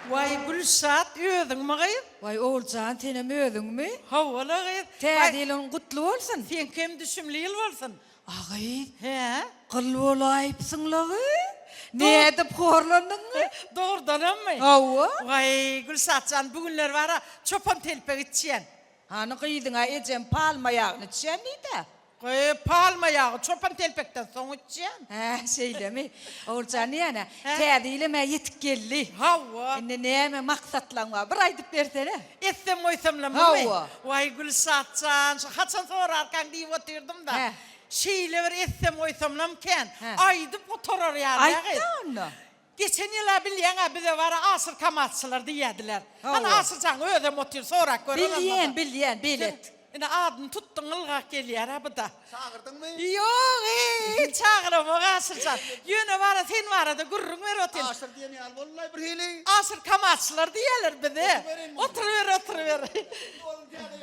Waý Gülşat özüňmi gyz? Waý Oguljan senem özüňmi? Hawa-la gyz. Täze ýylyň gutly bolsun. Seňkem düşümli ýyl bolsun. A gyz. Hä? Gyl bolaýypsyň-la gyz. Nädip horlandyň gyz? Dogrudanammy? Hawa. Waý Gülşatjan bu günler bar-a çopan telpek içýän. Hany gyzyň-a ejem palma ýagyny içýän diýd-ä. Gyý, palma ýagy çopan telpekden soň içýän. Hä, şeýlemi? Oguljan diýýän-ä, täze ýylam-ä ýetip geldi. Hawa. Indi näme maksatlaň bar, bir aýdyp bersene. Etsem goýsamlamymy? Hawa. Waý, Gülşat jan, şu haçan sorarkaň diýip otyrdym-da. Hä. Şeýle bir etsem goýsamlam kän. Hä. Aýdyp gutarar ýaly-a gyz. Aýt-da onda. Geçen ýyl-a bilýäň-ä bize bar-a Aşyr kamatçylar diýýärdiler. Hany Hawa. Aşyrjaň özem otyr sorap gör ondan-da. Bilýän, bilýän, belet. Ine adyny tutduň ylgap gelýär-ä bu-da. Çagyrdyňmy? Ýok, eý, çagyramok Aşyrjan. Ýöne bar-a sen barada gürrüň berip otyryn. Aşyr diýen ýaly boldy-laý birhili. Aşyr kamatçylar diýýärler bize. Oturyberin. Oturyber, oturyber.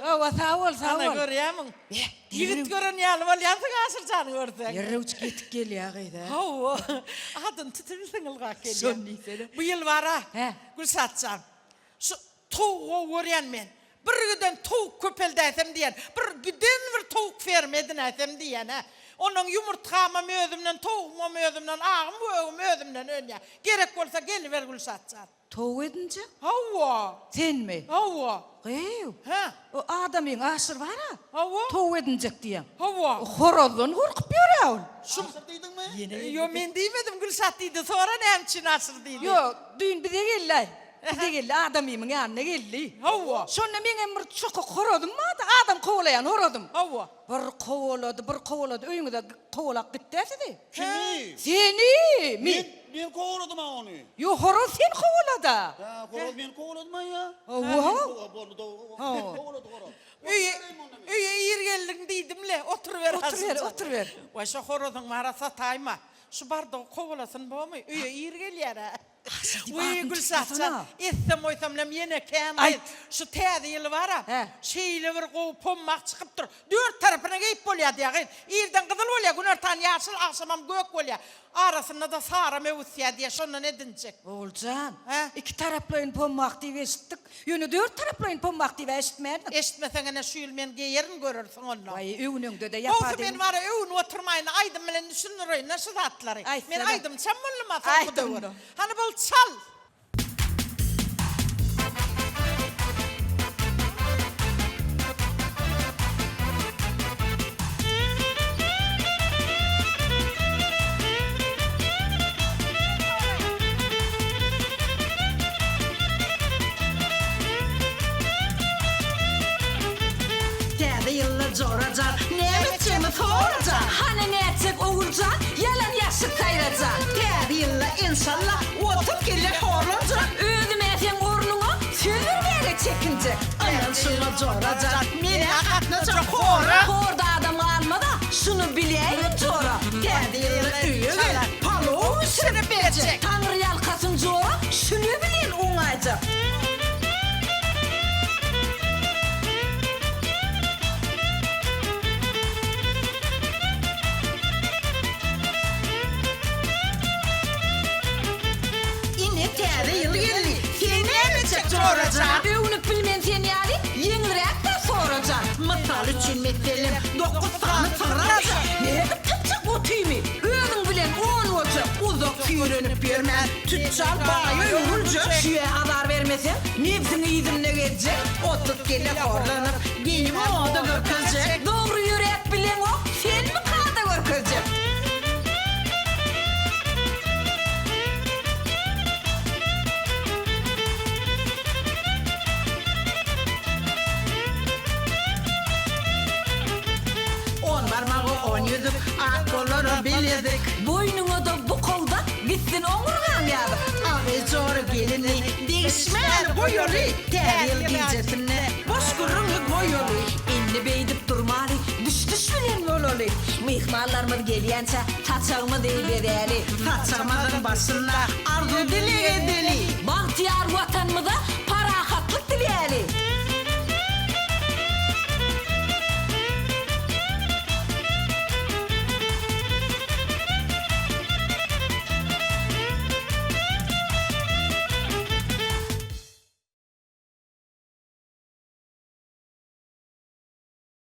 Hawa, sag bol, sag Ana bol. görýämiň? Beh, Ýigit gören ýaly bolýansyň Aşyrjany görseň. Derrewjik ýetip gelýär gyz-a. Hawa, adyny tutubilseň ylgap gelýär. Şony diýsene. Bu ýyl bar-a, Hä. Gülşat jan, şu towugy gowy görýän men. Bir giden towuk köpeldäýsem diýýän. Bir giden bir towuk ferma edinäýsem diýýän-ä. Onnoň ýumurtgamam özümden, towugymam özümden, agym-gögüm özümden önýär. Gerek bolsa geliber Gülşat jan. Towuk edinjek? Hawa. Senmi? Hawa. Gyýw. Hä? O adamyň Aşyr bar-a. Hawa. Towuk edinjek diýýäň. Hawa. O horazdan gorkup ýör-ä ol. Şu. Aşyr diýdiňmi? Ýene Ýo, men diýmedim, Gülşat diýdi. Sora näme üçin Aşyr diýdi. Ýo, düýn bize geldi-aý. Bize geldi, adamymyň ýanyna geldi. Hawa. Şonda meňem bir çokak horazym bardy, adam kowalaýan horazym. Hawa. Bir kowalady, bir kowalady, öýüňize kowalap gitdi-ä sizi. Kimi? Seni! Men, men kowaladym-a ony. Ýok, horaz sen kowalad-a. Hä, horaz meni kowaladymy ýa? Hawa. Boldy, dogry. Meni kowalady horaz. Öýe, öýe ir geldiň diýdim-le, oturyber Oturyber, oturyber. Waý, şo horazyň bar-a sataýma. Şu bardygy kowalasyn bormy? Öýe ir gelýär-ä. Wiý, Gülşat jan, etsem-goýsam bilen ýene kän gyz. Şu täze ýyl bar-a, şeýle bir gowy pommak çykypdyr. Dört tarapyna geýip bolýar diýýär gyz. Irden gyzyl bolýar, günortan ýaşyl, agşamam gök bolýar. Arasynda-da sary möwüsýär diýýär, şondan edinjek. Oguljan, ikitaraplaýyn pommak diýip eşitdik. Ýöne dört taraplaýyn pommak diýib-ä eşitmändik. Eşitmeseň ene şu ýyl men geýerin görersiň onda. Waý, öwüneňde-de ýapa Gowsy men bar-a öwünip oturmaýyn, aýdym bilen düşündireýin-dä şu zatlary. Men aýdymçam boldum-a soňky döwür. Hany bol çal! Täze ýylda jorajan, näme etjegimi sorajan. Hany nätjek Oguljan, ýalan ýaşyk saýrajan. Täze ýylda enşalla, 30 kelle horlanjak. Özüm-ä seň ornuňa söz bermäge çekinjek. Ynan şuňa jorajan, men-ä gatnajak hora. Horda adam galmaz-a, şuny biläýgin jora. Täze ýylda öýe gel, palow bişirip berjek. Taňry ýalkasyn jora, şüle bilen oňaýjak. Ine täze ýyl geldi, sen näme etjek jorajan? Öwnüp bilmen sen ýaly, ýeňilräk-dä sorajan. Mysal üçin meselem, dokuz sany sygyr aljak. Nädip tapjak otymy, özüň bilen on boljak. Uzak süýrenip ýörmän, tüçjar baýa öwrüljek. Şüýe azar bermeseň, nebsiň yzynda gezjek. 30 kelle horlanyp, geýimi moda görkezjek. Dogry ýöräp bileňok, senmi kada görkezjek. On barmagy on ýüzük, ak bolara bilezik. Boýnuňa-da bukawda gitsin oňurgaň ýazyk. Agy jora gelini, degişmäni goýaly, Täze ýyl gijesinde boş gürrüňi goýaly. Indi beýdip durmaly, düş-düş bilen bolaly. Myhmanlarymyz gelýänçä saçagymyzy bezäli. Saçagymyzyň başynda arzuw-dileg edeli. Bagtyýar Watanymyza parahatlyk diläli.